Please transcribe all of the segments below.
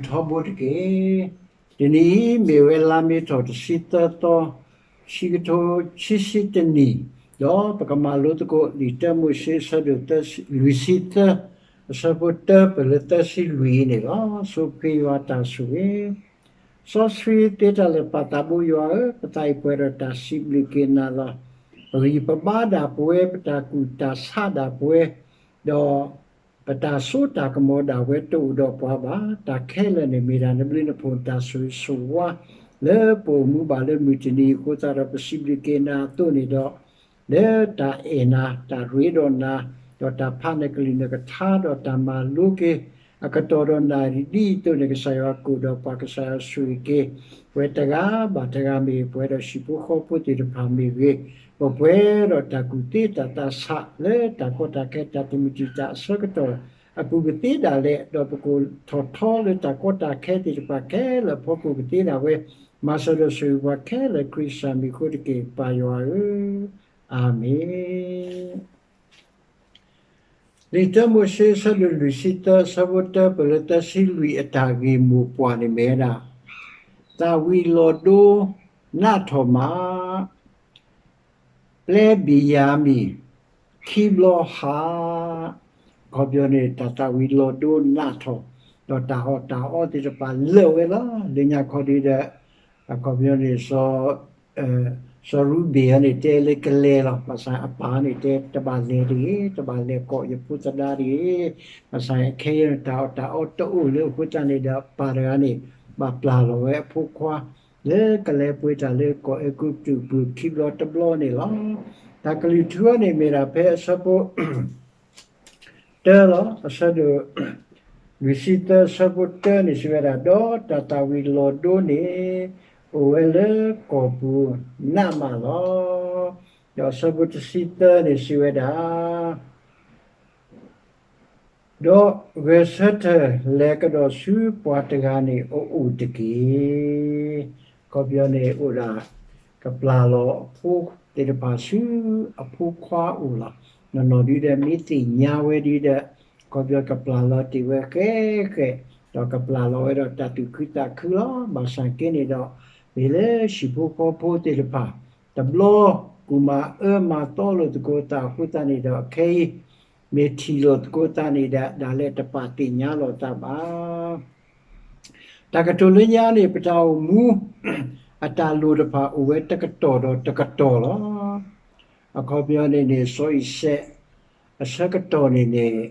ထီဘိတက့ၢ်. တနံၤအံၤမ့ၢ်ဝဲလါမ့ၤထီၣ်တဆံသၢသီ, ခံကထိခံဆံတနံၣ်, ဒီးပကမၤလိသကိးလံာ်တၢမိၤၡ့အဆၢဒိၣ်လွံၢ်ဆံသၢ, အဆၢဖိတၢပၢၢ်လၢသၢဆံလွံၢ်အံၤန့ၣ်လီၤ. ဆိဖ့ယွၤတၢ်ဆိၣ်ဂ့ၤ စီဆှံသ့တၢ်လၢာ်ပာ်သးဘိယွၤဧၢ, ပသးအံၤပှဲၤဒီးတၢ်စံးဘျုးက့ၤနၤလီၤ. ပဂံၢ်ပဘါဒၣ်ပဝဲ, ပတၢ်ကူၣ်တၢ်ဆးဒၣ်ပဝဲ, ဒီးပတၢ်စိတၢ်ကမီၤဒၣ်ဝဲတအိၣ်ဒီးပှၤဘၣ်. တၢ်ခဲလၢာ်န့ၣ်မ့ၢ်ဒၣ်နဘျုးနဖှိၣ်တၢ်ဆိၣ်ဂ့ၤဆိၣ်ဝါ လၢပအိၣ်မူဘၣ်လၢမုၢ်တနံၤအဃိသတးဒီး ပစံးဘျုးက့ၤနၤအသိးန့ၣ်ဒီး လၢတၢ်အဲၣ်နၤ တၢ်ရ့ဒီးနၤ, ဒီးတၢ်ဖးနကလုၢ်နကထါ ဒီးတၢ်မၤလိက့ၤ အကတီၢ်ဒီးနၣ်ရံၣ်ဒ်အံၤအသိးန့ၣ် ကစၢ်ယွၤကအိၣ်ဒီးပှၤ ကစၢ်ယွၤဆိၣ်ဂ့ၤက့ၤ ပဝဲတဂၤဘၣ်တဂၤ မ့ၢ်ပှဲၤဒီးဟံၣ်ဖိဃီဖိသ့ၣ်တဖၣ်မ့ၢ်ဂ့ၤ, ပပှဲၤဒီးတၢ်ကူၣ်သ့တၢ်သးဆးလၢတၢ်ကီတၢ်ခဲ တၢ်တမုာ်တံာ်တာ်အဆၢကတီၢ်အပူၤကသ့ဒၣ်လဲာ်, ဒီးပကအိၣ်ထီၣ်ထီလၢတၢ်ကီတၢ်ခဲသ့ၣ်တဖၣ်ခဲလၢာ်အဖီခိၣ်ကသ့ဒၣ်ဝဲ, မၤစၢၤဒီးဆိၣ်ဂ့ၤပှၤခဲလၢာ် ခရံာ်ကစၢ်မံၤအဃိတက့ၢ် ပၢ်ယွၤဧၢ, အၤမ့ၣ်. လံာ်တၢမိၤၡ့အဆၢဒိၣ်လွံၢ်ဆံသၢ အဆၢဖိတၢပၢၢ်လၢသၢဆံလွံၢ် အတၢ်ဂ့ၢ်မိၢ်ပှၢ်န့ၣ်မ့ၢ်ဝဲဒၣ်, သးဝံၤလီၤဒိနးထီၣ်မး ပျဲဘ့ၣ်ယၤမံၣ်ခံဘျီဟါ, အခီပညီန့ၣ် တၢ်သးဝံၤလီၤဒိနးထီၣ်, ဒီးတၢ်အီၣ်တၢ်အီသ့ၣ်တဖၣ်လၢာ်ဝဲလီၤ. လၢညါခီဒ်ဒီး အခီပညီန့ၣ် စီၤရူဘ့ၣ်န့ၣ် တဲလၢကလဲၤလီၤ. ဘၣ်ဆၣ်အပၢ်န့ၣ်တဲ တဘၣ်လဲၤတဂ့ၤ, တဘၣ်လဲၤကိးယဖိသဒါတဂ့ၤ. ဘၣ်ဆၣ်ခဲအံၤန့ၣ် တၢ်အီၣ်တၢ်အီတအိၣ်လၢအဃိသတးန့ၣ်ဒီး ပၢ်တဂၤန့ၣ် ဘၣ်ပျၢ်လီၤဝဲအဖိခွါ လၢကလဲၤပှ့ၤတၢ်လၢကီၢ်အဲၤကူပတူးပူၤခံဘျီတဘျီန့ၣ်လီၤ. တၢ်ကလုၢ်ထူအီၤန့ၣ်မ့ၢ်ဒၣ်ဖဲအဆၢဖိ တၢလီၤ. အဆၢဒိၣ် လွံၢ်ဆံသၢ အဆၢဖိတၢန့ၣ်စံးဝဲဒၣ်, ဒီးတၢ်သးဝံၤလီၤဒိန့ၣ် အိၣ်ဝဲလၢကီၢ်ပူၤနးမးလီၤ. ဒီးအဆၢဖိတဆံသၢန့ၣ်စံးဝဲဒၣ် ဒီးဂဲၤဆၢထၢၣ်လဲၤကဒီးဆူပှၤတဂၤန့ၣ်အအိၣ်တက့ၢ်. အခီပညီန့ၣ်အိၣ်ဒၣ် ကပျၢ်လီၤအဖိသ့ၣ်တဖၣ်ဆူအဖိခွါအအိၣ်လီၤ. နီၢ်နီၢ်ဒ်ဒီးမ့ၢ်သ့ၣ်ညါဝဲဒ်ဒီး အခီပညီကပျၢ်လီၤတ့ၢ်ဝဲဃဲဃဲ, ဒီးကပျၢ်လီၤဝဲဒီးတၢ်သူၣ်ခုသးခုလီၤ. ဘၣ်ဆၣ်က့န့ၣ်ဒီး မ့ၢ်လၢဟံၣ်ဖိဃီဖိသ့ၣ်တဖၣ် တဘျီကူၣ်မၤအၢမၤသီလိာ်သကိးသးအဃိသတးန့ၣ်ဒီး ခဲအံၤ မ့ၢ်ထံၣ်လိာ်သကိးသးန့ၣ်ဒီး ဒၣ်လဲာ်တပာ်သ့ၣ်ညါလိာ်သးဘၣ်. တၢ်ကတိၤလၢညါန့ၣ် ပတၢ်အိၣ်မူ အတၢ်လိၣ်တဖၣ်အိၣ်ဝဲတကတီၢ်ဒီးတကတီၢ်လီၤ. အခီပညီန့ၣ်န့ၣ် စီၤအံၤစဲး အဆၢကတီၢ်န့ၣ်န့ၣ်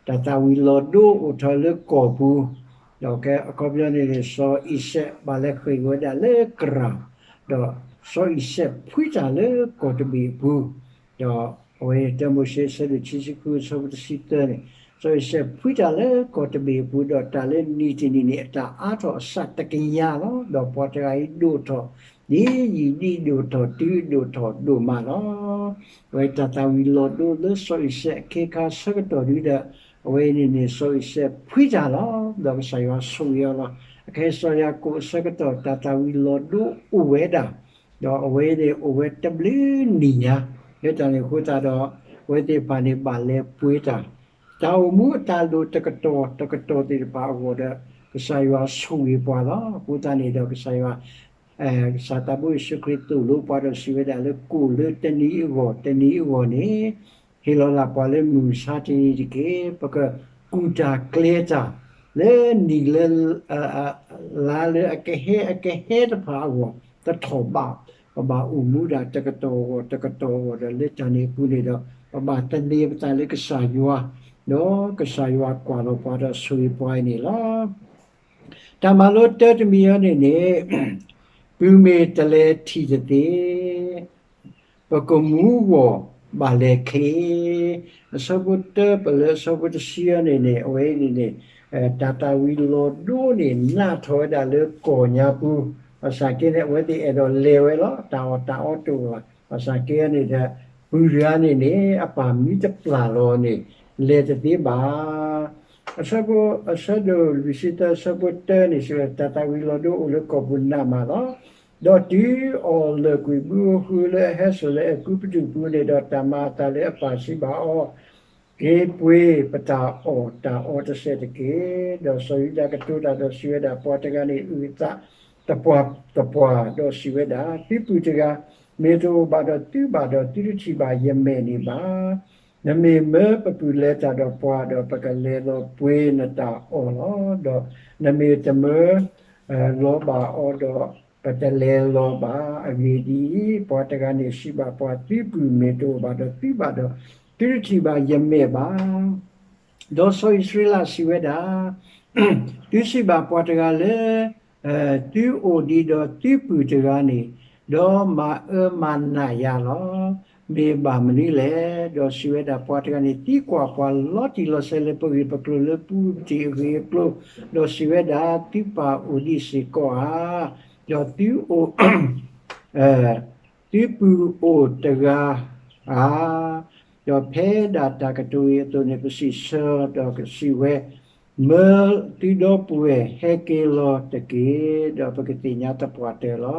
တၢ်သးဝံၤလီၤဒိအိၣ်ထီၣ်လၢကီၢ်ပူၤ, ဒီးအခီပညီန့ၣ်န့ၣ် စီၤအံၤစဲးဘၣ်လဲၤဃ့ၢ်ဝဲဒၣ်လၢကရၢ်, ဒီးစီၤအံၤစဲးဖှံတၢ်လၢကီၢ်တဘ့ၣ်အပူၤ, ဒီးအဝဲန့ၣ် တၢမိၤၡ့အဆၢဒိၣ်ခံဆံဃု အဆၢဖိတဆံသၢန့ၣ်, စီၤအံၤစဲးဖှံတၢ်လၢကီၢ်တဘ့ၣ်အပူၤ, ဒီးတၢ်လၢနံၣ်တနံၣ်န့ၣ် အတၢ်အါထီၣ်အဆၣ်တကယၤလီၤ. ဒီးပှၤတဂၤအံၤဒိၣ်ထီၣ် ဒ်ယံာ်ဒ်ဒိၣ်ထီၣ်တုၤဒိၣ်ထီၣ်ဒိၣ်မးလီၤ. အဝဲတၢ်သးဝံၤလီၤဒိလၢစီၤအံၤစဲးအခ့အခါဆၢကတီၢ်ဒ်ဒီး အဝဲအံၤန့ၣ်န့ၣ် စီၤအံၤစဲးဖှံတၢ်လီၤ. ဒီးကစၢ်ယွၤဆိၣ်ဂ့ၤအီၤလီၤ. အခဲအံၤစီၤယၤကိာ်အဆၢကတီၢ် တၢ်သးဝံၤလီၤဒိအိၣ်ဝဲဒၣ်, ဒီးအဝဲအံၤန့ၣ်အိၣ်ဝဲတဘျုးနံၣ်ညါ, လၢတၢ်န့ၣ်အဃိသတးဒီး အဝဲသ့ၣ်တဖၣ်န့ၣ် ဘၣ်လဲၤပှ့ၤတၢ်, တၢ်အိၣ်မူအတၢ်လိၣ်တကတီၢ်တကတီၢ်သ့ၣ်တဖၣ်အဂီၢ်ဒီး ကစၢ်ယွၤဆိၣ်ဂ့ၤပှၤလီၤ. အဃိသတးန့ၣ်ဒီးကစၢ်ယွၤ ကစၢ်သးဘိယ့ၣ်ၡူးခရံာ်သိၣ်လိပှၤဒီးစံးဝဲဒၣ်လၢ ကိၣ်လၢတနံၤအဂီၢ် တနံၤအဂီၢ်န့ၣ် ဟ့ၣ်လီၤလၢ်ပှၤလၢမုၢ်မဆါတနံၤတက့ၢ်. ပကကူၣ်တၢ်ကျဲၤတၢ် လၢနံၣ်လၢ လါလၢအကဟဲအကဟဲတဖၣ်အဂီၢ် တထီၣ်ဘး, ပဘၣ်အိၣ်မူဒၣ်တကတီၢ်အဂီၢ် တကတီၢ်အဂီၢ်ဒီး လၢတၢ်န့ၣ်အပူၤန့ၣ်ဒီး ပဘၣ်သန့ၤပသးလၢကစၢ်ယွၤ, ဒီးကစၢ်ယွၤကွၢ်လီၤပှၤဒီးဆိၣ်ဂ့ၤပှၤအံၤန့ၣ်လီၤ. တၢ်မၤလိတၢတမံၤအံၤန့ၣ်န့ၣ် ပုၢ်မ့ၢ်တလဲၤထံၣ်တသ့ ပကမူဂီၢ်ဘၣ်လဲၤချ့, အဆၢဖိတၢပၢၢ်လၢအဆၢဖိတဆံအံၤန့ၣ်န့ၣ် အဝဲအံၤန့ၣ်န့ၣ် တၢ်သးဝံၤလီၤဒိန့ၣ် နးထီၣ်ဝဲဒၣ်လၢကီၢ်ညါပူၤ, ဘၣ်ဆၣ်က့န့ၣ် အဝဲသ့ၣ်အဲၣ်ဒိးလဲၤဝဲလီၤ. တၢ်အီၣ်တၢ်အီတအိၣ်ဘၣ်. ဘၣ်ဆၣ်က့န့ၣ်ဒီး ပုၢ်တဂၤန့ၣ်န့ၣ် အပၢ်မ့ၢ်တပျၢ်လီၤန့ၣ် လဲၤတသ့ဘၣ်. အဆၢဖိ အဆၢဒိၣ်လွံၢ်ဆံသၢ အဆၢဖိတၢန့ၣ်စံးဝဲ တၢ်သးဝံၤလီၤဒိအိၣ်လၢကီၢ်ပူၤနးမးလီၤ. ဒီးတုၤအီၤလၢၢ်ကွံာ်ဘုဧိၤဃုဧိၤလၢအဟဲစိာ်လၢအဲၤကူပတူးပူၤန့ၣ်ဒီး တၢ်မၤအသးလၢအပၢ်စံးဘၣ်အီၤ က့ၤပှ့ၤပတၢ်အီၣ်တၢ်အီတစဲးတက့ၢ်. ဒီးစီၤယူဒၤကတိၤတၢ်ဒီးစံးဝဲဒၣ်, ပှၤတဂၤန့ၣ်အုၣ်အသးသပှၢ်သပှၢ်, ဒီးစံးဝဲဒၣ်, သုပုၢ်တဂၤ, မ့ၢ်တအိၣ်ဘၣ်ဒီးသုဘၣ်ဒီး သုတထံၣ်ဘၣ်ယမဲာ်န့ၣ်ဘၣ်. နမ့ၢ်မၢပပုၢ်လဲၤတၢ်ဒီးပှၤဒီး ပကလဲၤလီၤပှ့ၤနတၢ်အီၣ်လီၤ. ဒီးနမ့ၢ်တမၢ လီၤဘၣ်အီၤဒီး ပတလဲၤလီၤဘၣ်. အဂ့ၢ်ဒ်အံၤ, ပှၤတဂၤန့ၣ်စံးဘၣ်ပှၤ, သုပုၢ်မ့ၢ်တအိၣ်ဘၣ်ဒီးသုဘၣ်ဒီး သုတထံၣ်ဘၣ်ယမဲာ်ဘၣ်. ဒီးစီၤအံၣ်စရ့လးစံးဝဲဒၣ်, သုစံးဘၣ်ပှၤတဂၤလၢ သုအိၣ်ဒံးဒီးသုပုၢ်တဂၤန့ၣ်, ဒီးမၤအၢမၤနးယၤလီၤ. မ့ၢ်ဘၣ်မနုၤလဲၣ်. ဒီးစံးဝဲဒၣ်, ပှၤတဂၤန့ၣ်သံကွၢ်ပှၤလီၤတံၢ်လီၤဆဲးလၢပဂ့ၢ်ပကျိၤလၢပူၤပတံၢ်အဂ့ၢ်အကျိၤ, ဒီးစံးဝဲဒၣ်, သုပၢ်အိၣ်ဒံးစ့ၢ်ကီးဧါ. ဒီးသုအိၣ် သုပုၢ်အိၣ်တဂၤဧါ. ဒီးဖဲဒၣ်တၢ်ကတိၤအံၤအသိးန့ၣ် ပစံးဆၢဒီးကစံးဝဲ, မၢသုဒီပုၢ်ဝဲၢ်ဟဲက့ၤလီၤတက့ၢ်. ဒီးပကသ့ၣ်ညါသပှၢ်တၢၢ်လီ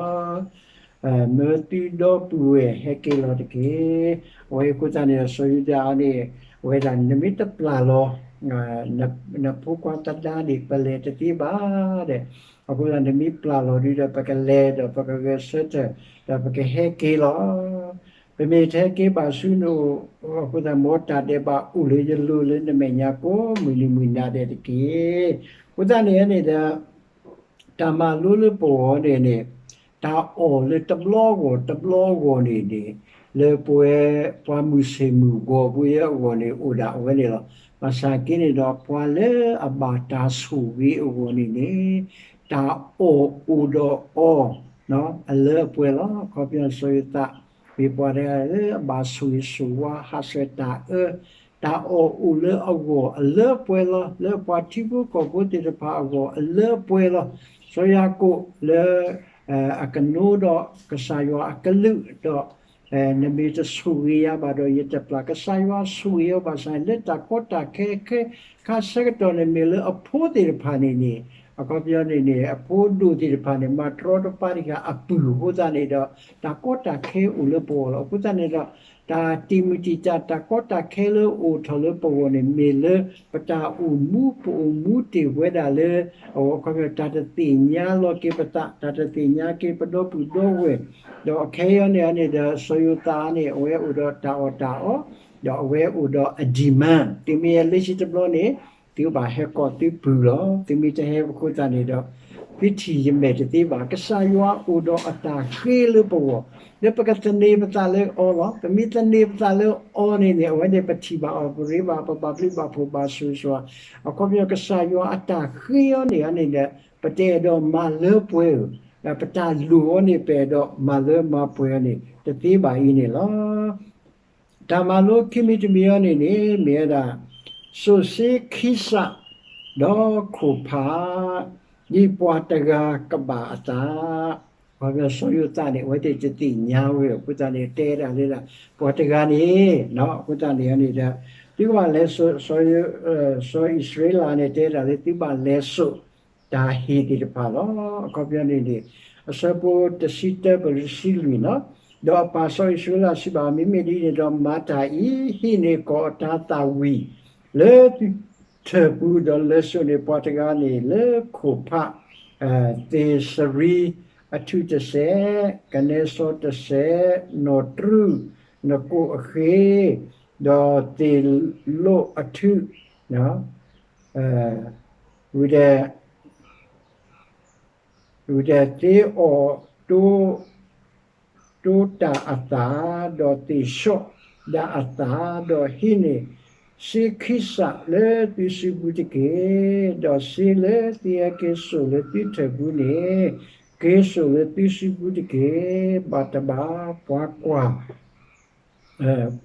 ၤ. မၢသုဒီပုၢ်ဝဲၢ်ဟဲက့ၤလီၤတက့ၢ်. အဝဲအဃိသတးန့ၣ်ဒီး စီၤယူဒၤန့ၣ် အဝဲဒၣ်နမ့ၢ်တပျၢ်လီၤ နဖိခွါသဒါန့ၣ် ပလဲၤတသ့ဘၣ်ဒီး, အဃိသတးနမ့ၢ်ပျၢ်လီၤဒုဒီး ပကလဲၤဒီးပကဂဲၤဆၢထၢၣ် ဒီးပကဟဲက့ၤလီၤ. ပမ့ၢ်တဟဲက့ၤဘၣ်ဆူနအိၣ်အဃိသတး မ်တၢ်ဒဲးဘးအိၣ်လၢယလိၤလၢနမဲာ်ညါကိးမုၢ်နံၤမုၢ်နၤဒဲးတက့ၢ်. အဃိသတးန့ၣ်န့ၣ်ဒီး တၢ်မၤလိလၢပဂီၢ်န့ၣ်န့ၣ် တၢ်အီၣ်လၢတဘျီဂီၢ်တဘျီဂီၢ်န့ၣ်န့ၣ် လၢပဝဲပှၤမုၢ်ဆ့ၣ်မုၢ်ဂီၤပူၤအဂီၢ်န့ၣ် အိၣ်ဒၣ်အဝဲန့ၣ်လီၤ. ဘၣ်ဆၣ်က့န့ၣ်ဒီး ပှၤလၢအဘၣ်တၢ်ဆိၣ်ဂ့ၤအဂီၢ်န့ၣ်န့ၣ် တၢ်အီၣ်အိၣ်ဒီးအီၤ အလၢအပှဲၤလီၤ. အခီပညီစီၤယိၤသး မ့ၢ်ပှၤတဂၤလၢအဘၣ်ဆိၣ်ဂ့ၤဆိၣ်ဝါ ဟးဆှဲးတၢ်အၢ, တၢ်အီၣ်အိၣ်လၢအဂီၢ်အလၢအပှဲၤလီၤ. လၢပှၤထံဖိကီၢ်ဖိသ့ၣ်တဖၣ်အဂီၢ်အလၢအပှဲၤလီၤ. စီၤယၤကိာ်လၢ အကနိဒီးကစၢ်ယွၤအကလုၢ်ဒီး နမ့ၢ်တဆိၣ်ဂ့ၤယၤဘၣ်ဒီး ယတပျၢ်. ကစၢ်ယွၤဆိၣ်ဂ့ၤအီၤဘၣ်ဆၣ် လၢတၢ်ကီတၢ်ခဲခဲ ခါဆၢကတီၢ်န့ၣ် မ့ၢ်လၢအဖိသ့ၣ်တဖၣ်န့ၣ်န့ၣ် အခီပညီန့ၣ်န့ၣ် အဖိဒိၣ်သ့ၣ်တဖၣ်န့ၣ် မၤတရီတပါတဂၤအပုၢ်အဃိသတးန့ၣ်ဒီး တၢ်ကီတၢ်ခဲအိၣ်လၢပဂီၢ်လီၤ. အဃိသတးန့ၣ်ဒီး တၢ်တံာ်မုၢ်တံာ်တာ် တၢ်ကီတၢ်ခဲလၢအိၣ်ထီၣ်လၢပဂီၢ်န့ၣ် မ့ၢ်လၢပတၢ်အိၣ်မူ ပအိၣ်မူတ့ၢ်ဝဲဒၣ်လၢ အခီပညီ တၢ်တသ့ၣ်ညါလီၤက့ၤပသး တၢ်တသ့ၣ်ညါက့ၤပဒီပုၢ်ဒီဝဲၢ်, ဒီးအခဲအံၤန့ၣ်န့ၣ်ဒီး စီၤယိၤသးန့ၣ် အဝဲအိၣ်ဒီးတၢ်အီၣ်တၢ်အီ, ဒီးအဝဲအိၣ်ဒီးအ demand, သုမ့ၢ်ဟဲလၢခံတဘျီန့ၣ် သုဘၣ်ဟဲကိးသုပုၢ်လီၤ. သုမ့ၢ်တဟဲအဃိသတးန့ၣ်ဒီး သုထံၣ်ယမဲာ်တသ့ဘၣ်. ကစၢ်ယွၤအိၣ်ဒီးအတၢ်ဃ့လၢပဂီၢ် လၢပကသန့ၤပသးလၢအီၤလီၤ. ပမ့ၢ်သန့ၤပသးလၢအီၤန့ၣ်န့ၣ် အဝဲန့ၣ်ပထံၣ်ဘၣ်အီၤ ပရ့ဘၣ် ပဘၣ်ဘျုးဘၣ်ဖှိၣ်ဘၣ်ဆိၣ်ဂ့ၤဆိၣ်ဝါ, အခီပညီ ကစၢ်ယွၤအတၢ်ဃ့အီၤန့ၣ်န့ၣ်ဒီး ပတအဲၣ်ဒိးမၤလၢပှဲၤဧၢ, ပတၢ်လိၣ်အီၤန့ၣ် ပအဲၣ်ဒိးမၤလၢမၤပှဲၤအီၤန့ၣ် တသ့ဘၣ်အံၤန့ၣ်လီၤ. တၢ်မၤလိခံမံၤတမံၤအံၤန့ၣ်န့ၣ် မ့ၢ်ဝဲဒၣ် စိာ်စ့ခံစး ဒီးခိၣ်ဖး ဒ်ပှၤတဂၤကဘၣ်အသး, စီၤယိၤသးန့ၣ် အဝဲသ့ၣ်တသ့ၣ်ညါဝဲအဃိသတးန့ၣ် တဲဒၣ်လၢဒၣ် ပှၤတဂၤန့ၣ် အဃိသတးန့ၣ်န့ၣ်ဒီး သုကဘၣ်လဲၤစိာ် စီၤအံၣ်စရ့လးန့ၣ် တဲဒၣ်လၢသုဘၣ်လဲၤစိာ် တၢ်ဟ့ၣ်သ့ၣ်တဖၣ်လီၤ. အခီပညီန့ၣ်န့ၣ် အဆၢဖိတဆံတၢ ပတဆံလွံၢ်န့ၣ်, ဒီးအပၢ်စီၤအံၣ်စရ့လးစံးဘၣ်, မ့မ့ၢ်ဒ်န့ၣ်ဒီး မၤတၢ်အံၤ, ဟံးန့ၢ်ကီၢ်အတၤသၣ်ဝံၤ လၢသုထၢၣ်ပူၤ, ဒီးလဲၤစိာ်န့ၢ်ပှၤတဂၤန့ၣ်လၢခိၣ်ဖး, သ့ၣ်စရံအထူၣ်တစဲး, ကနဲစီတစဲး, နီၣ်တြူၢ်, နကိၣ်အဃ့, ဒီးသ့ၣ်လိၣ်အထူၣ်, ဝံၤဒီး ဝံၤဒီးသ့အီၣ်တိ တိတၢ်အသၣ်, ဒီးသ့ၣ်ဆီၣ်ဒၣ်အသၣ်, ဒီးဟံးန့ၢ်စ့ခံစးလၢသုစုပူၤတက့ၢ်. ဒီးစ့လၢသုဟဲက့ၤစိာ်လၢသုထၢၣ်ပူၤန့ၣ် က့ၤစိာ်လၢသုစုပူၤတက့ၢ်. ဘၣ်တဘၣ်ပှၤကွၢ်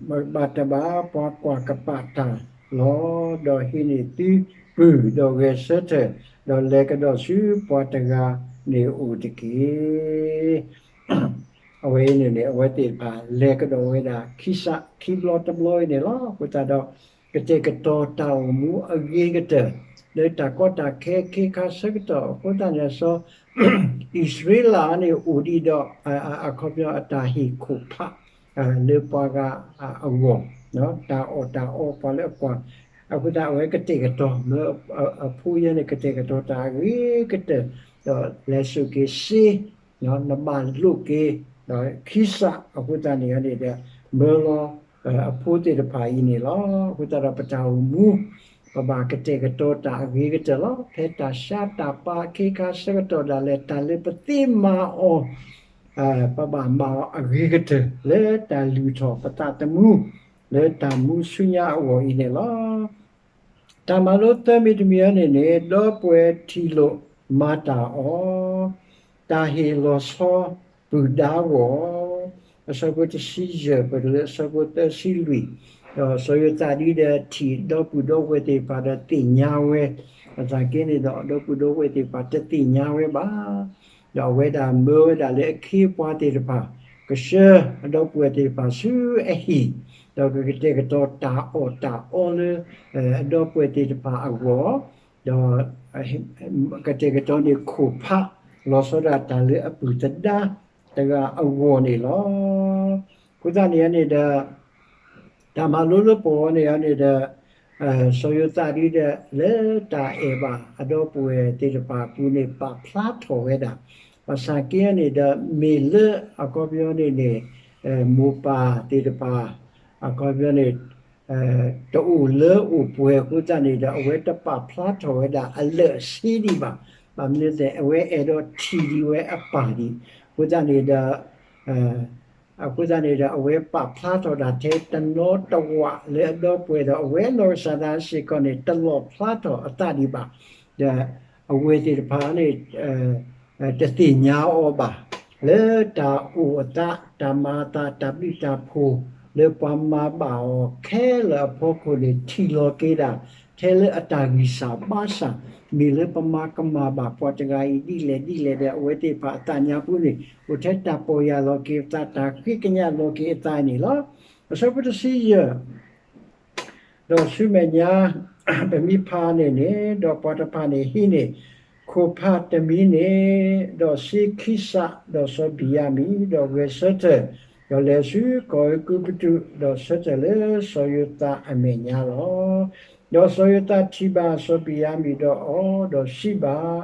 ဘၣ်တဘၣ်ပှၤကွၢ်ကပာ်တၢ်လီၤ. ဒီးဟံးန့ၢ်သုပုၢ်, ဒီးဂဲၤဆၢထၢၣ်, ဒီးလဲၤကဒီးဆူပှၤတဂၤန့ၣ်အအိၣ်တက့ၢ်. အဝဲအံၤန့ၣ်န့ၣ် အဝဲသ့ၣ်တဖၣ်လဲၤကဒီးဝဲဒၣ် ခံစးခံဘျီတဘျီအံၤန့ၣ်လီၤ. အဃိသတးဒီး ကတဲာ်ကတီၤတၢ်အိၣ်မူအဂ့ၤကတၢၢ် လၢတၢ်ကီတၢ်ခဲအခ့အခါဆၢကတီၢ် အဃိသတးန့ၣ် စီၤအံၣ်စရ့လးန့ၣ်အိၣ်ဒံးဒီး အခီပညီအတၢ်ဟ့ၣ်ခိၣ်ဖး လၢပှၤဂၤအဂီၢ် တၢ်အီၣ်တၢ်အီပှၤလၢအကွၢ်, အဃိသတးအဝဲကတဲာ်ကတီၤ မၢအဖိယဲန့ၣ် ကတဲာ်ကတီၤတၢ်အဂ့ၤကတၢၢ်, ဒီးလဲၤစိာ်က့ၤစ့ နဘၣ်လိၣ်က့ၤ ဒီးခံစး အဃိသတးန့ၣ်န့ၣ်ဒီး မၢလီၤအဖိသ့ၣ်တဖၣ်အံၤန့ၣ်လီၤ. အဃိသတးဒီးပတၢ်အိၣ်မူ ပဘၣ်ကတဲာ်ကတီၤတၢ်အဂ့ၤကတၢၢ်လီၤ. ဖဲတၢ်ဆါတၢ်ပာ်အခ့အခါဆၢကတီၢ်ဒၣ်လဲာ် တၢ်လၢပသ့မၤအီၤ ပဘၣ်မၤအီၤအဂ့ၤကတၢၢ် လၢတၢ်လုၢ်ထီၣ်ပသးသမူ လၢတၢ်မူဆူညါအဂီၢ်အံၤန့ၣ်လီၤ. တၢ်မၤလိသၢမံၤတမံၤအံၤန့ၣ်န့ၣ် ဒီပုၢ်ဝဲၢ်ထံၣ်လိာ်မၤတၢ်အီၤ, တၢ်ဟ့ၣ်လီၤဆီပုၢ်ဒါဂီၢ်, အဆၢဖိတဆံယဲၢ် ပတုၤလၢအဆၢဖိသၢဆံလွံၢ်, ဒီးစီၤယိၤသးဒ်ဒီးထံၣ်ဒီပုၢ်ဒီဝဲၢ်သ့ၣ်တဖၣ်ဒီးသ့ၣ်ညါဝဲ, ဘၣ်ဆၣ်က့န့ၣ်ဒီး ဒီပုၢ်ဒီဝဲၢ်သ့ၣ်တဖၣ်တသ့ၣ်ညါဝဲဘၣ်. ဒီးအဝဲဒၣ်မၢဝဲဒၣ်လၢအခ့အပှၤသ့ၣ်တဖၣ် ကဆှၢအဒီပုၢ်ဝဲၢ်သ့ၣ်တဖၣ်ဆူအဟံၣ်, ဒီးကကတဲာ်ကတီၤတၢ်အီၣ်တၢ်အီလၢ အဒီပုၢ်ဝဲၢ်သ့ၣ်တဖၣ်အဂီၢ်, ဒီး ကတဲာ်ကတီၤန့ၣ်ခိၣ်ဖး လီၤဆီဒၣ်တၢ်လၢအပုၢ်သဒါတဂၤအဂီၢ်န့ၣ်လီၤ. အဃိသတးန့ၣ်န့ၣ်ဒီး တၢ်မၤလိလၢပဝဲန့ၣ်န့ၣ်ဒီး စီၤယိၤသးဒ်ဒီး လၢတၢ်အဲၣ်ဘၣ်အဒီပုၢ်ဝဲၢ်သ့ၣ်တဖၣ်အပူၤန့ၣ် ပာ်ဖျါထီၣ်ဝဲဒၣ်, ဘၣ်ဆၣ်က့န့ၣ်ဒီး မ့ၢ်လၢအခီပညီန့ၣ်န့ၣ် မိၢ်ပၢ်သ့ၣ်တဖၣ် အခီပညီန့ၣ် တအိၣ်လၢအိၣ်ပှဲၤအဃိသတးန့ၣ်ဒီး အဝဲတပာ်ဖျါထီၣ်ဝဲဒၣ်အလၢာ်အဆ့ဒံးဘၣ်. ဘၣ်မနုၤလဲၣ် အဝဲအဲၣ်ဒိးထံၣ်ဒံးဝဲအပၢ်ဒံး, အဃိသတးန့ၣ်ဒီး အဃိသတးန့ၣ်ဒီး အဝဲပာ်ဖျါထီၣ်ဒၣ်ထဲတနီတဝးလၢအဒီပုၢ်ဝဲၢ်ဒီး အဝဲနီၢ်ကစၢ်ဒၣ်စ့ၢ်ကီးန့ၣ် တလီၣ်ဖျါထီၣ်အသးဒံးဘၣ်. ဒီးအဝဲသ့ၣ်တဖၣ်န့ၣ် တသ့ၣ်ညါအီၤဘၣ် လၢတၢ်အိၣ်အသး တၢ်မၤအသး တၢ်ဘျုးတၢ်ဖှိၣ် လၢပှၤမၤဘၣ်အီၤခဲလၢာ်အဖီခိၣ်န့ၣ် ထံၣ်လီၤက့ၤဒၣ် ထဲလၢအတၢ်ဂံၢ်စၢ်ဘါစၢ် မ့ၢ်လၢပမၤကမၣ်ဘၣ်ပှၤတဂၤအံၤဒ်လဲၣ်ဒ်လဲၣ်ဒီး အဝဲသ့ၣ်တဖၣ်အသးညါပူၤန့ၣ် အိၣ်ထဲတၢ်ပီၢ်ယၢ်လီၤက့ၤအသး တၢ်ဃ့ကညးလီၤက့ၤအသးန့ၣ်လီၤ. အဆၢဖိတဆံယဲၢ် ဒီးဆူမဲာ်ညါ ပမ့ၢ်ဖးန့ၣ်န့ၣ် ဒီးပှၤတဖၣ်န့ၣ်ဟံးန့ၢ် ခိၣ်ဖးတမံၤန့ၣ် ဒီးစ့ခံစး ဒီးစီၤဘံၣ်ယၤမံၣ် ဒီးဂဲၤဆၢထၢၣ် ဒီးလဲၤဆူကီၢ်အဲၤကူပတူး ဒီးဆၢထၢၣ်လၢစီၤယိၤသးအမဲာ်ညါလီၤ. ဒီးစီၤယိၤသးထံၣ်ဘၣ်စီၤဘံၣ်ယၤမံၣ်ဒီးအီၤ, ဒီးစံးဘၣ်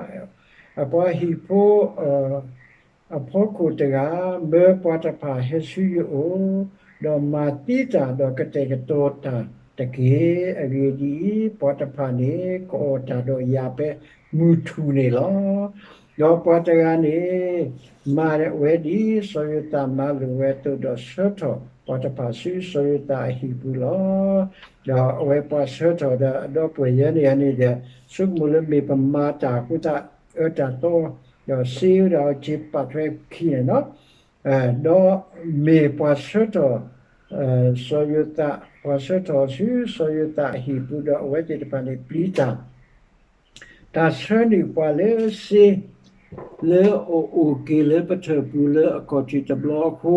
အပှၤဟံၣ်ဖိ အဖီခိၣ်တဂၤ, မၢပှၤတဖၣ်ဟဲဆူယအိၣ်, ဒီးမၤသံတၢ်ဒီးကတဲာ်ကတီၤတၢ်တက့ၢ်. အဂ့ၢ်ဒ်အံၤ, ပှၤတဖၣ်န့ၣ် ကအီၣ်တၢ်ဒီးယၤဖဲမုၢ်ထူၣ်န့ၣ်လီၤ. ဒီးပှၤတဂၤန့ၣ် မၤဝဲဒ်စီၤယိၤသးမၤလိာ်ဝဲအသိး, ဒီးဆှၢထီၣ်ပှၤတဖၣ်ဆူစီၤယိၤသးအဟံၣ်ပူၤလီၤ. ဒီးအဝဲပှၤဆှၢထီၣ်ဒီးအဒီပုၢ်ဝဲၢ်ယဲန့ၣ်န့ၣ်ဒီး ဆိကမိၣ်လၢမ့ၢ်ပမၤတၢ်အဃိသတး အၢတၢ်သီ ဒီးစ့ဒီးအီၤက့ၤပာ်ထွဲခံန့ၣ်လီၤ. ဒီးမ့ၢ်ပှၤဆှၢထီၣ် စီၤယိၤသး, ပှၤဆှၢထီၣ်ဆူစီၤယိၤသးအဟံၣ်ပူၤဒီး အဝဲသ့ၣ်တဖၣ်န့ၣ်ပျံၤတၢ်, တၢ်ဆှၢန့ၢ်ပှၤလၢစ့ လၢအအိၣ်က့ၤလၢပထၢၣ်ပူၤလၢအခီၣ်ထံးတဘျီ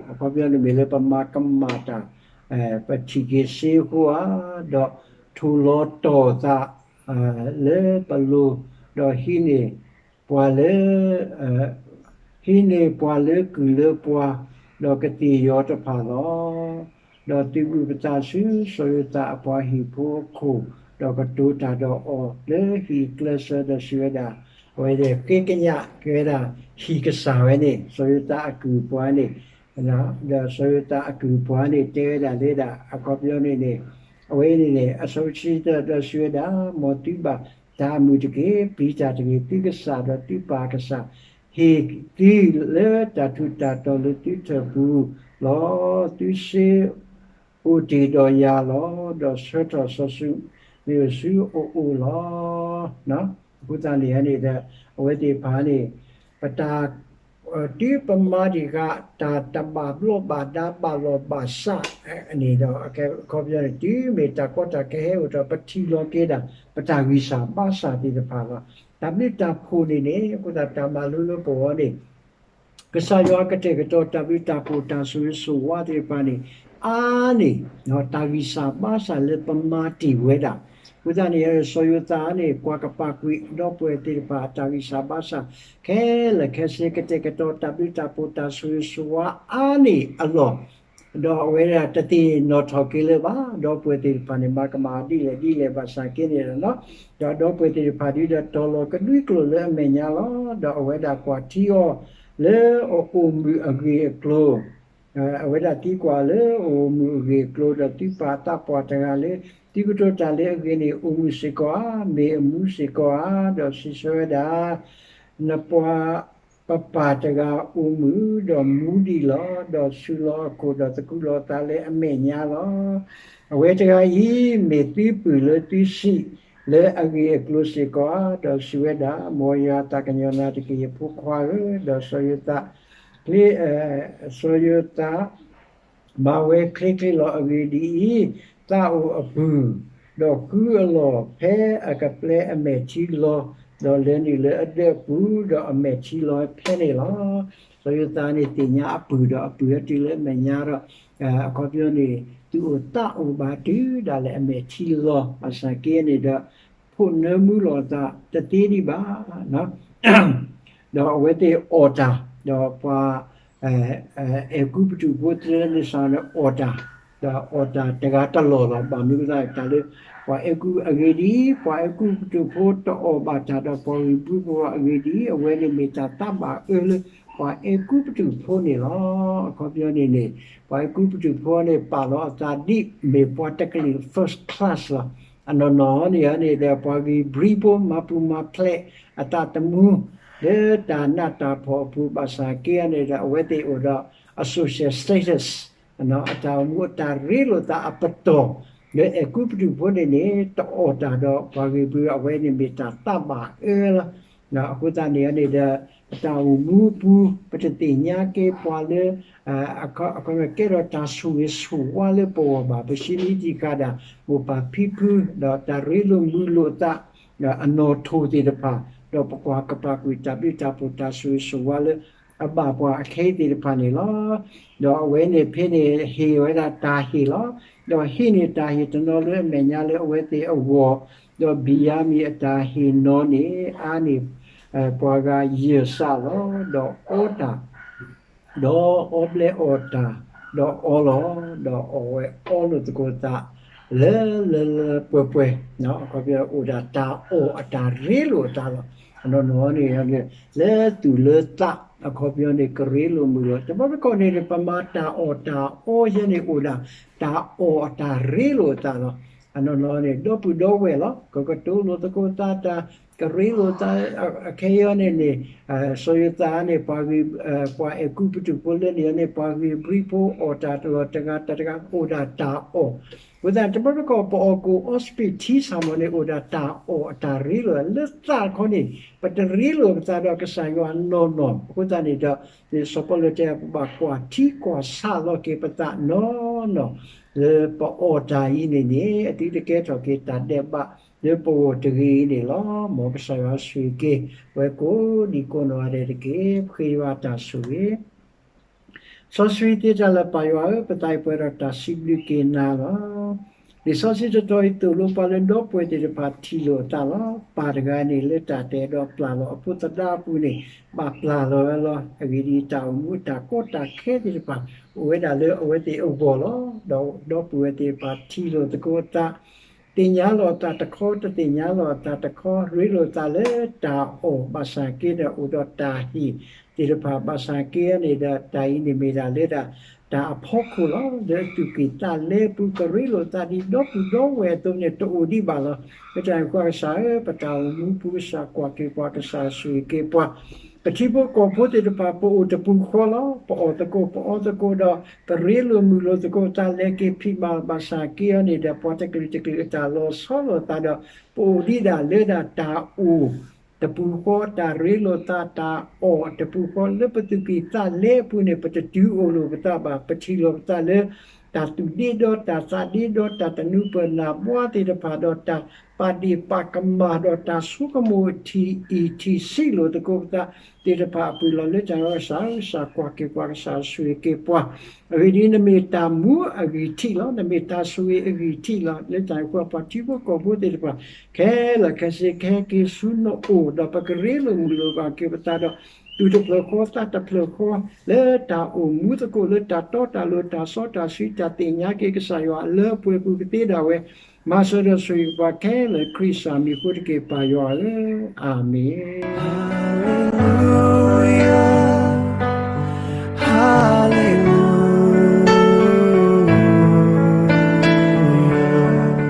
အဃိ, အခီပညီန့ၣ်မ့ၢ်လၢပမၤကမၣ်တၢ်, ပထံၣ်က့ၤစ့အဃိဧါ, ဒီးထိၣ်လီၤတီၢ်သး လၢပလိၤ, ဒီးဟံးန့ၢ်ပှၤလၢ ဟံးန့ၢ်ပှၤလၢကုၢ်လၢပှၤ, ဒီးကသ့ၣ်ယီၤတဖၣ်လီၤ. ဒီးသုးဘူးပသးဆူစီၤယိၤသးအပှၤဟံၣ်ဖိအခိၣ်, ဒီးကတိၤတၢ်ဒီးအီၤလၢဟံၣ်ကျဲးစၢးဒီးစံးဝဲဒၣ်, အဝဲသ့ၣ်ဃ့ကညးက့ၤဝဲဒၣ် ဟံၣ်ကစၢ်ဝဲန့ၣ် စီၤယိၤသးအကုၢ်ပှၤန့ၣ် ဒီးစီၤယိၤသးအကုၢ်ပှၤန့ၣ် တဲဝဲဒၣ်လၢဒၣ် အခီပညီန့ၣ်န့ၣ်, အဝဲန့ၣ်န့ၣ် အဆၢဖိတဆံတၢ ဒီးစံးဝဲဒၣ်, မ်သုဘၣ်တၢ်အမုာ်တက့ၢ်, ပျံၤတၢ်တဂ့ၤ, သုကစၢ်ဒီးသုပၢ်ကစၢ် ဟ့ၣ်သုလၢတၢ်ထူးတၢ်တီၤလၢသုထၢၣ်ပူၤလီၤ. သုစ့အိၣ်တ့ၢ်ဒီးယၤလီၤ. ဒီးဆှၢထီၣ်စီၤၡမူၤအ့လးဆူအအိၣ်လီၤ. အဃိသတးန့ၣ်န့ၣ်ဒီး အဝဲသ့ၣ်တဖၣ်န့ၣ် ပတၢ် တုၤပမၤတ့ၢ်ဃာ်တၢ်တဘၣ်ဘျီၣ်ဘၣ်ဒါဘၣ်လီၢ်ဘၣ်စးန့ၣ်ဒီး အခီပညီန့ၣ် တုၤမ့ၢ်တၢ်ကီတၢ်ခဲဟဲအိၣ်ဒီး ပထံၣ်လီၤက့ၤဒၣ် ပတၢ်ဂံၢ်စၢ်ဘါစၢ်သ့ၣ်တဖၣ်လီၤ. တၢ်ဘျုးတၢ်ဖှိၣ်န့ၣ်န့ၣ် အဃိသတးတၢ်မၤလိလၢပဂီၢ်န့ၣ် ကစၢ်ယွၤကတဲာ်ကတီၤတၢ်ဘျုးတၢ်ဖှိၣ်တၢ်ဆိၣ်ဂ့ၤဆိၣ်ဝါသ့ၣ်တဖၣ်န့ၣ် အါန့ၢ် တၢ်ဂံၢ်စၢ်ဘါစၢ်လၢပမၤတ့ၢ်ဝဲဒၣ်. အဃိသတးန့ၣ် စီၤယိၤသးန့ၣ် ကွၢ်ကပာ်ကွံာ်ဒီပုၢ်ဝဲၢ်သ့ၣ်တဖၣ်အတၢ်ဂံၢ်စၢ်ဘါစၢ် ခဲလၢာ်ခဲဆ့ ကတဲာ်ကတီၤတၢ်ဘျုးတၢ်ဖှိၣ်တၢ်ဆိၣ်ဂ့ၤဆိၣ်ဝါအါန့ၢ်အလီၢ် ဒီးအဝဲဒၣ်တသ့ၣ်နီၣ်ထီၣ်က့ၤလၢၤဘၣ်, ဒီပုၢ်ဝဲၢ်သ့ၣ်တဖၣ်န့ၣ် မၤကမၣ်ဒ်လဲၣ်ဒ်လဲၣ်ဘၣ်ဆၣ်က့န့ၣ်လီၤ. ဒီးဒီပုၢ်ဝဲၢ်သ့ၣ်တဖၣ်ဒုးဒီးတီၤလီၤကဒွံကျိာ်လၢအမဲာ်ညါလီၤ. ဒီးအဝဲဒၣ်ကွၢ်ထံအီၤလၢအအိၣ်မုာ်အဂ့ၢ်အကျိၤ အဝဲဒၣ်သံကွၢ်လၢအအိၣ်မုာ်အဂ့ၢ်အကျိၤ, ဒီးသုပၢ်သးပှၢ်တဂၤလၢ သုကတိၤတၢ်လၢအဂ့ၤန့ၣ် အိၣ်မုာ်စ့ၢ်ကီးဧါ, မ့ၢ်အမူစ့ၢ်ကီးဧါ, ဒီးစံးဆၢဝဲဒၣ်, နပှၤပပၢ်တဂၤအိၣ်မုာ်ဒီးမူဒံးလီၤ. ဒီးဆူၣ်လီၤအခိၣ်ဒီးသကူးလီၤအသးလၢအမဲာ်ညါလီၤ. အဝဲတဂၤအံၤ မ့ၢ်သုပုၢ်လၢသုဆံးလၢအဂ့ၢ်အကျိၤစ့ၢ်ကီးဧါ. ဒီးစံးဝဲဒၣ်, မ်ယွၤသးကညီၤနၤတက့ၢ် ယဖိခွါဧၢ. ဒီးစီၤယိၤသး စီၤယိၤသး မၤဝဲချ့ချ့လီၤ. အဂ့ၢ်ဒ်အံၤ, သးအိၣ်အပုၢ်, ဒီးဃုအလီၢ်ဖဲအကပျဲအမဲာ်ထံလီၤ, ဒီးလဲၤနုာ်လၢအဒၢးအပူၤ, ဒီးအမဲာ်ထံလီၤဖဲန့ၣ်လီၤ. စီၤယိၤသးန့ၣ်သ့ၣ်ညါအပုၢ်ဒီးအပုၢ်အတုၤလၢအမဲာ်ညါဒီး အခီပညီန့ၣ် သူၣ်အိၣ်သးအိၣ်ဘၣ်တုၤဒၣ်လဲာ်အမဲာ်ထံလီၤ, ဘၣ်ဆၣ်က့န့ၣ်ဒီး ဖိးနၢမူလိာ်အသးတသ့ဒံးဘၣ်. ဒီးအဝဲသ့ၣ်အီၣ်တၢ်, ဒီးပှၤ အဲၤကူပတူးဖိသ့ၣ်တဖၣ်န့ၣ်အီၣ်တၢ်, ဒီးအီၣ်တၢ်တဂၤတလီၢ်လီၤ. ဘၣ်မနုၤအဃိသတး တၢ်လၢ ပှၤအဲၤကူအဂ့ၢ်ဒ်အံၤ, ပှၤအဲၤကူပတူးဖိတအီၣ်ဘၣ်တၢ်ဒီးပှၤဂ့ၢ်ဘျုးဖိအဂ့ၢ်ဒ်အံၤ, အဝဲန့ၣ်မ့ၢ်တၢ်သးဘၣ်အၢလၢ ပှၤအဲၤကူပတူးဖိန့ၣ်လီၤ. အခီပညီန့ၣ်န့ၣ် ပှၤအဲၤကူပတူးဖိန့ၣ် ပာ်လီၤအသးဒ်မ့ၢ်ပှၤတကလုာ် first class လီၤ. အနီၢ်နီၢ်န့ၣ်န့ၣ်ဒီး ပှၤဂ့ၢ်ဘျုးဖိမၤပူၤမၤဖျဲးအသးသမူ လၢတၢ်နးတၢ်ဖှီၣ်အပူၤ ဘၣ်ဆၣ်က့န့ၣ်ဒီး အဝဲသ့ၣ်အိၣ်ဒီးအ social status အတၢ်အိၣ်မူအတၢ်ရ့လိာ်သးအပတီၢ် လၢအဲၤကူပတူးဖိန့ၣ်န့ၣ် တအီၣ်တၢ်ဒီးပှၤဂ့ၢ်ဘျုး အဝဲန့ၣ်မ့ၢ်တၢ်သးဘၣ်အၢလီၤ. အဃိသတးန့ၣ်န့ၣ်ဒီး အတၢ်အိၣ်မူအပူၤ ပတသ့ၣ်ညါက့ၤပှၤလၢ အခီပညီကဲထီၣ်တၢ်ဆိၣ်ဂ့ၤဆိၣ်ဝါလၢပဂီၢ်ဘၣ်. ပဆံးန့ၢ်တံၢ်ဃာ်ဒၣ် မိၢ်ပၢ်ဖံဖု ဒီးတၢ်ရ့လိာ်မုာ်လိာ်အသး အနီၣ်ထိၣ်သ့ၣ်တဖၣ်, ဒီးပကွၢ်ကပာ်ကွံာ်တၢ်ဘျုးတၢ်ဖှိၣ်တၢ်ဆိၣ်ဂ့ၤဆိၣ်ဝါလၢ အဘၣ်ပှၤအခဲအံၤသ့ၣ်တဖၣ်န့ၣ်လီၤ. ဒီးအဝဲန့ၣ်ဖဲန့ၣ်ဟ့ၣ်ဝဲဒၣ်တၢ်ဟ့ၣ်လီၤ. ဒီးဟ့ၣ်န့ၢ်တၢ်ဟ့ၣ်တနီၤလၢအမဲာ်ညါလၢအဝဲသ့ၣ်အဂီၢ်, ဒီးဘံၣ်ယၤမံၣ်အတၢ်ဟ့ၣ်နီၤန့ၣ် အါန့ၢ် ပှၤဂၤယဲၢ်စးလီၤ. ဒီးအီတၢ် ဒီးအီဘျဲအီၣ်တၢ်, ဒီးအီလီၤ, ဒီးအီၣ်ဝဲအီလိာ်သကိးသး လၢလၢလၢပှဲၤပှဲၤ, အခီပညီအိၣ်ဒၣ်တၢ်အီၣ်အတၢ်ရ့လိာ်အသးလီၤ. အနီၢ်နီၢ်န့ၣ် လၢသူၣ်လၢသး အခီပညီန့ၣ် ကရ့လိာ်မုာ်လိာ်. တဘျီတခီၣ်န့ၣ်န့ၣ် ပမၤတၢ်အီၣ်တၢ်အီယဲန့ၣ် အိၣ်ဒၣ်တၢ်အီၣ်အတၢ်ရ့လိာ်အသးလီၤ. အနီၢ်နီၢ်န့ၣ် ဒီပုၢ်ဒီဝဲၢ်လီၤ. ကကတိၤလိာ်သကိးသးတၢ် ကရ့လိာ်သး အခဲအံၤန့ၣ်န့ၣ် စီၤယိၤသးန့ၣ် ပှၤဂ့ၢ် ပှၤအဲၤကူပတူးဖိလၢန့ၣ်န့ၣ် ပှၤဂ့ၢ်ဘျုးဖိ အီၣ်တၢ်တလီၢ်တဂၤတၢ်တဂၤ အိၣ်ဒၣ်တၢ်အီၣ်. အဃိသတး တဘျီတခီၣ် ပအီၣ်ကိၣ်အီစပံးထံဆၣ်မီၤန့ၣ် အိၣ်ဒၣ်တၢ်အီၣ်အတၢ်ရ့လိာ် လၢသးတခီန့ၣ် ပတရ့လိာ်ပသးဒီးကစၢ်ယွၤနီၢ်နီၢ်. အဃိသတးန့ၣ်ဒီး စီၤပီလူးတဲ ပဘၣ်ကွၢ်ထံကွၢ်ဆးလီၤက့ၤပသးနီၢ်နီၢ် လၢပအီၣ်တၢ်အံၤန့ၣ်န့ၣ် အသုတကဲထီၣ်က့ၤတၢ်ဒဲးဘးလၢပဂီၢ်တဂ့ၤန့ၣ်လီၤ. မ်ကစၢ်ယွၤဆိၣ်ဂ့ၤက့ၤ ပဝဲကိးဒံကိးနီၢ်ဂၤဒဲးတက့ၢ်. ပဃ့ယွၤတၢ်ဆိၣ်ဂ့ၤ စီဆှံသ့တၢ်လၢပၢ်ယွၤဧၢ, ပသးအံၤပှဲၤဒီးတၢ်စံးဘျုးက့ၤနၤလီၤ. လံာ်စီဆှံတတီၤအံၤသိၣ်လိပှၤလၢဒီပုၢ်ဝဲၢ်သ့ၣ်တဖၣ်ထံၣ်လိာ်အသးလီၤ. ပၢ်တဂၤန့ၣ် လၢတၢ်တအဲၣ်ဒိးပျၢ်လီၤအဖိသဒါအပူၤန့ၣ် ဘၣ်ပျၢ်လီၤဝဲလီၤ. အဂ့ၢ်ဒ်အံၤ, တၢ်အိၣ်မူအတၢ်ကီတၢ်ခဲသ့ၣ်တဖၣ် အိၣ်ဝဲဒၣ်လၢအဝဲသ့ၣ်အဂီၢ်လီၤ. ဒီးဒီပုၢ်ဝဲၢ်သ့ၣ်တဖၣ်ထံၣ်လိာ်သကိးအသး သ့ၣ်ညါလိာ်အသးတခီ, တသ့ၣ်ညါလိာ်အသးတခီ, ရ့လိာ်သးလၢတၢ်အီၣ်ဘၣ်ဆၣ်က့ဒီး အိၣ်ဒီးတၢ်ဟ့ၣ်သ့ၣ်တဖၣ်ဘၣ်ဆၣ်က့န့ၣ်ဒီး တၢ်အံၤန့ၣ်မ့ၢ်ဒၣ်လၢဒၣ် တၢ်အဖီခိၣ်လီၤ. လၢအသူၣ်ကံၢ်သးလဲပူၤ ကရ့လိာ်သးဒ်ဒီပုၢ်ဒီဝဲၢ်အသိးန့ၣ် တအိၣ်ဒံးဘၣ်လီၤ. လၢတၢ်န့ၣ်အဃိ ကစၢ်ဧၢ, ပတၢ်အိၣ်မူပူၤ ကစၢ်ကွၢ်က့ၤပှၤ, ကစၢ်ဆိၣ်ဂ့ၤက့ၤပှၤ ပထံဖိကီၢ်ဖိသ့ၣ်တဖၣ် ပအိၣ်တပူၤဃီလီၤ. ပအီၣ်သကိး ပအီသကိးဒီး ပရ့လိာ်မုာ်လိာ်သကိးသး လဲၤက့ၤဖံးဘၣ်ဘၣ်ဆၣ်က့အီၤန့ၣ်ဒီး ပှၤတကလုာ်တကလုာ်အတၢ်လီၤဆီလိာ်သးဒီး ပအိၣ်ဒံးဒၣ်လၢဒၣ်တၢ်အိၣ်တပူၤဃီ, တၢ်ရ့လိာ်သး တၢ်အီၣ်တပူၤဃီ လၢပသူၣ်ကံၢ်သးလဲအပူၤန့ၣ် ပတတုၤအိၣ်လိာ်ပသးဘၣ်. ပထံၣ်လိာ်ပသးလၢ တၢ်သူၣ်ဒ့ဒီ တၢ်သးဒ့ဒီ တၢ်သနူပၢၢ်နၢ်ဘှါသ့ၣ်တဖၣ်ဒီး တၢ်ပာ်ဒ့ၣ်ပာ်ကမၣ်ဒီး တၢ်ဆိကမိၣ်ထံၣ်အံၣ်ထံၣ်ဆံးလိာ်သကိးပသး သ့ၣ်တဖၣ်အပူၤလီၤ. လၢတၢ်န့ၣ်အဃိ ကစၢ်ကွၢ်က့ၤပှၤ, ကစၢ်ဆိၣ်ဂ့ၤက့ၤပှၤ. အဂ့ၢ်ဒ်အံၤ, နမ့ၢ်တၢ်မူအဂံၢ်ထံးလီၤ. နမ့ၢ်တၢ်ဆိၣ်ဂ့ၤအဂံၢ်ထံးလီၤ. လၢတၢ်န့ၣ်အဃိ ပှၤထံဖိကီၢ်ဖိသ့ၣ်တဖၣ် ခဲလၢာ်ခဲဆ့ ကဟဲက့ၤဆူနအိၣ်ဒီး ပကရ့လိာ်မုာ်လိာ်ဘၣ်က့ၤပသးဒီး သူၣ်တဖျၢၣ်ဃီသးတဖျၢၣ်ဃီ လၢတၢ်အိၣ်မူသကိးလၢတၢ်တီတၢ်လိၤ တၢ်စီတၢ်ဆှံ တၢ်သ့ၣ်ညါက့ၤကစၢ်ယွၤအလၢအပှဲၤပူၤကသ့ဒၣ်ဝဲ, မၤစၢၤဒီးဆိၣ်ဂ့ၤပှၤခဲလၢာ် ခရံာ်စၢ်မံၤအဃိတက့ၢ် ပၢ်ယွၤဧၢ, အၤမ့ၣ်.